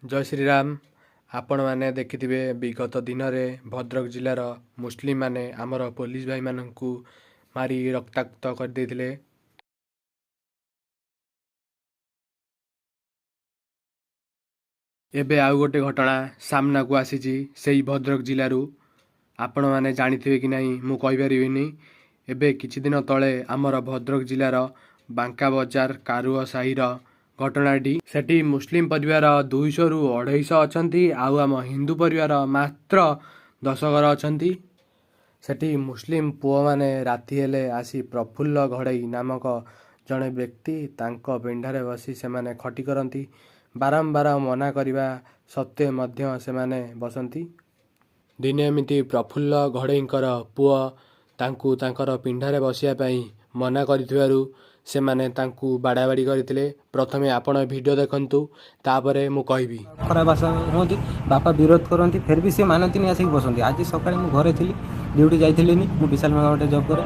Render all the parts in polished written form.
ଜୟ ଶ୍ରୀରାମ। ଆପଣମାନେ ଦେଖିଥିବେ, ବିଗତ ଦିନରେ ଭଦ୍ରକ ଜିଲ୍ଲାର ମୁସଲିମମାନେ ଆମର ପୋଲିସ ଭାଇମାନଙ୍କୁ ମାରି ରକ୍ତାକ୍ତ କରିଦେଇଥିଲେ। ଏବେ ଆଉ ଗୋଟେ ଘଟଣା ସାମ୍ନାକୁ ଆସିଛି ସେଇ ଭଦ୍ରକ ଜିଲ୍ଲାରୁ। ଆପଣମାନେ ଜାଣିଥିବେ କି ନାହିଁ ମୁଁ କହିପାରିବିନି। ଏବେ କିଛି ଦିନ ତଳେ ଆମର ଭଦ୍ରକ ଜିଲ୍ଲାର ବାଙ୍କା ବଜାର କାରୁଅ ସାହିର ଘଟଣାଟି। ସେଠି ମୁସଲିମ ପରିବାର 200ରୁ 250 ଅଛନ୍ତି ଆଉ ଆମ ହିନ୍ଦୁ ପରିବାର ମାତ୍ର 10 ଘର ଅଛନ୍ତି। ସେଠି ମୁସଲିମ ପୁଅମାନେ ରାତି ହେଲେ ଆସି ପ୍ରଫୁଲ୍ଲ ଘଡ଼େଇ ନାମକ ଜଣେ ବ୍ୟକ୍ତି, ତାଙ୍କ ପିଣ୍ଡାରେ ବସି ସେମାନେ ଖଟି କରନ୍ତି। ବାରମ୍ବାର ମନା କରିବା ସତ୍ତ୍ୱେ ମଧ୍ୟ ସେମାନେ ବସନ୍ତି। ଦିନେ ଏମିତି ପ୍ରଫୁଲ୍ଲ ଘଡ଼େଇଙ୍କର ପୁଅ ତାଙ୍କୁ ତାଙ୍କର ପିଣ୍ଡାରେ ବସିବା ପାଇଁ ମନା କରିଥିବାରୁ ସେମାନେ ତାଙ୍କୁ ବାଡ଼ାବାଡ଼ି କରିଥିଲେ। ପ୍ରଥମେ ଆପଣ ଭିଡ଼ିଓ ଦେଖନ୍ତୁ, ତାପରେ ମୁଁ କହିବି। ଖରାପ ଭାଷା ହୁଅନ୍ତି, ବାପା ବିରୋଧ କରନ୍ତି, ଫେର୍ ବି ସେ ମାନନ୍ତିନି, ଆସିକି ବସନ୍ତି। ଆଜି ସକାଳେ ମୁଁ ଘରେ ଥିଲି, ଡ୍ୟୁଟି ଯାଇଥିଲିନି। ମୁଁ ବିଶାଲ ମେଗା ଗୋଟେ ଜବ୍ କରେ,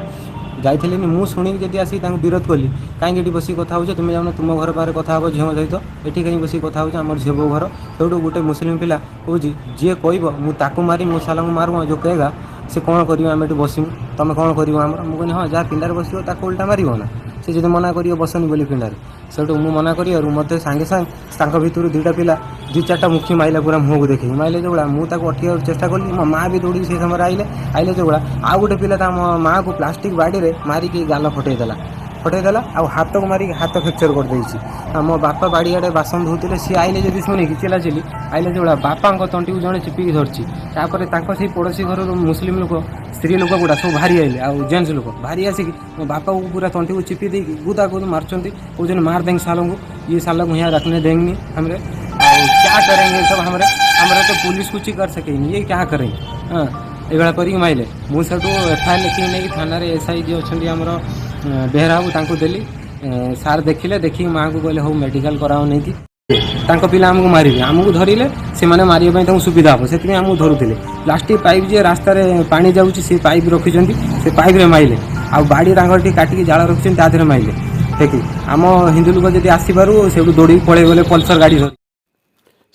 ଯାଇଥିଲିନି। ମୁଁ ଶୁଣିକି ଯଦି ଆସିକି ତାଙ୍କୁ ବିରୋଧ କଲି, କାହିଁକି ଏଠି ବସିକି କଥା ହେଉଛ ତୁମେ? ଯାଉନ ତୁମ ଘର ପାଖରେ କଥା ହେବ ଝିଅଙ୍କ ସହିତ, ଏଠି କାହିଁକି ବସିକି କଥା ହେଉଛ? ଆମର ଝିଅ ବୋହୂ ଘର। ସେଇଠୁ ଗୋଟେ ମୁସଲିମ ପିଲା କହୁଛି, ଯିଏ କହିବ ମୁଁ ତାକୁ ମାରି, ମୁଁ ସାଲାଙ୍କୁ ମାରୁ, ଯୋଉ କହେଗା ସେ କ'ଣ କରିବ? ଆମେ ଏଠି ବସିବୁ, ତମେ କ'ଣ କରିବ ଆମର? ମୁଁ କହିଲି, ହଁ, ଯାହା ପିଣ୍ଡାରେ ବସିବ ତାକୁ ଓଲଟା ମାରିବ ନା, ସେ ଯଦି ମନା କରିବ ବସନି ବୋଲି ପିଣ୍ଡାରେ। ସେଇଠୁ ମୁଁ ମନା କରିବାରୁ ମୋତେ ସାଙ୍ଗେ ସାଙ୍ଗେ ତାଙ୍କ ଭିତରୁ ଦୁଇଟା ପିଲା ଦୁଇ ଚାରିଟା ମୁଖୀ ମାଇଲା, ପୁରା ମୁହଁକୁ ଦେଖିକି ମାଇଲେ। ଯେଉଁଗୁଡ଼ା ମୁଁ ତାକୁ ଅଟକେଇବାକୁ ଚେଷ୍ଟା କଲି, ମୋ ମା ବି ଦୌଡ଼ିକି ସେଇ ସମୟରେ ଆଇଲେ। ଆଇଲେ ଯେଉଁଗୁଡ଼ା, ଆଉ ଗୋଟେ ପିଲା ତା ମୋ ମାଆକୁ ପ୍ଲାଷ୍ଟିକ୍ ବାଡ଼ିରେ ମାରିକି ଗାଲ ଫଟେଇ ଦେଲା, ଫଟେଇ ଦେଲା ଆଉ ହାତକୁ ମାରିକି ହାତ ଫ୍ରାକ୍ଚର କରିଦେଇଛି। ଆଉ ମୋ ବାପା ବାଡ଼ିଆଡ଼େ ବାସନ ଧୋଉଥିଲେ, ସିଏ ଆଇଲେ ଯଦି ଶୁଣିକି ଚିଲାଚିଲି ଆଇଲେ। ଯେଉଁଗୁଡ଼ା ବାପାଙ୍କ ତଣ୍ଟିକୁ ଜଣେ ଚିପିକି ଧରିଛି। ତାପରେ ତାଙ୍କ ସେଇ ପଡ଼ୋଶୀ ଘରରୁ ମୁସଲିମ ଲୋକ, ସ୍ତ୍ରୀ ଲୋକ ଗୁଡ଼ା ସବୁ ବାହାରି ଆଇଲେ ଆଉ ଜେଣ୍ଟସ୍ ଲୋକ ବାହାରି ଆସିକି ମୋ ବାପାକୁ ପୁରା ତଣ୍ଟିକୁ ଚିପି ଦେଇକି ଗୁଦା ଗୁଦ ମାରୁଛନ୍ତି। କହୁଛନ୍ତି, मार देंगे सालों को, ये सालों को यहाँ रखने देंगे नहीं हमरे, और क्या करेंगे सब हमरे? हमरा तो पुलिस कुछ ही कर सकेंगे, ये क्या करेंगे? ହଁ, ଏଇଭଳିଆ କରିକି ମାଇଲେ। ମୁଁ ସେଠୁ ଏଫଆଇଆର୍ ଲେଖିକି ନେଇକି ଥାନାରେ ଏସ୍ଆଇ ଯିଏ ଅଛନ୍ତି ଆମର ବେହେରା ବାବୁ, ତାଙ୍କୁ ଦେଲି। ସାର୍ ଦେଖିଲେ, ଦେଖିକି ମାଆଙ୍କୁ କହିଲେ, ହଉ ମେଡ଼ିକାଲ କରାଅ ନେଇକି। ତାଙ୍କ ପିଲା ଆମକୁ ମାରିବେ, ଆମକୁ ଧରିଲେ ସେମାନେ ମାରିବା ପାଇଁ ତାଙ୍କୁ ସୁବିଧା ହେବ, ସେଥିପାଇଁ ଆମକୁ ଧରୁଥିଲେ। ପ୍ଲାଷ୍ଟିକ୍ ପାଇପ୍ ଯିଏ ରାସ୍ତାରେ ପାଣି ଯାଉଛି ସେ ପାଇପ୍ ରଖିଛନ୍ତି, ସେ ପାଇପ୍ରେ ମାଇଲେ। ଆଉ ବାଡ଼ି ତାଙ୍କର ଟିକେ କାଟିକି ଜାଳ ରଖିଛନ୍ତି, ତା ଦେହରେ ମାଇଲେ। ଦେଖି ଆମ ହିନ୍ଦୁ ଲୋକ ଯଦି ଆସିବାରୁ ସେଇଠୁ ଦୌଡ଼ିକି ପଳେଇ ଗଲେ ପଲସର ଗାଡ଼ି ଧରି।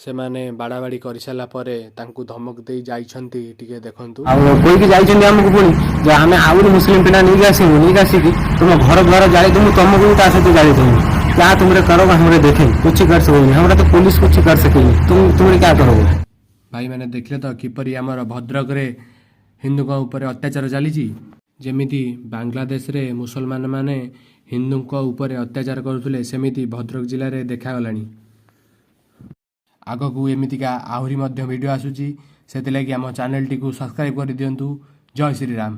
ସେମାନେ ବାଡ଼ାବାଡ଼ି କରିସାରିଲା ପରେ ତାଙ୍କୁ ଧମକ ଦେଇ ଯାଇଛନ୍ତି, ଟିକେ ଦେଖନ୍ତୁ। ଆଉ କହିକି ଯାଇଛନ୍ତି ଆମକୁ ପୁଣି ଯେ ଆମେ ଆହୁରି ମୁସଲିମ ପିଲା ନେଇକି ଆସିବୁ, ନେଇକି ଆସିକି ତୁମ ଘର ଦ୍ୱାର ଜାଳି ଦେବୁ, ତମକୁ ବି ତା ସହିତ ଜାଳି ଦେବୁ। क्या तुमरे करोगे हमरे देखें, कुछ कर सकोगे? हमरा तो पुलिस कुछ कर सकेगी, तुम तुमरे क्या करोगे? ଭାଇମାନେ, ଦେଖିଲେ ତ କିପରି ଆମର ଭଦ୍ରକରେ ହିନ୍ଦୁଙ୍କ ଉପରେ ଅତ୍ୟାଚାର ଚାଲିଛି। ଯେମିତି ବାଂଲାଦେଶରେ ମୁସଲମାନମାନେ ହିନ୍ଦୁଙ୍କ ଉପରେ ଅତ୍ୟାଚାର କରୁଥିଲେ, ସେମିତି ଭଦ୍ରକ ଜିଲ୍ଲାରେ ଦେଖାଗଲାଣି। ଆଗକୁ ଏମିତିକା ଆହୁରି ମଧ୍ୟ ଭିଡ଼ିଓ ଆସୁଛି, ସେଥିଲାଗି ଆମ ଚ୍ୟାନେଲଟିକୁ ସବସ୍କ୍ରାଇବ୍ କରିଦିଅନ୍ତୁ। ଜୟ ଶ୍ରୀରାମ।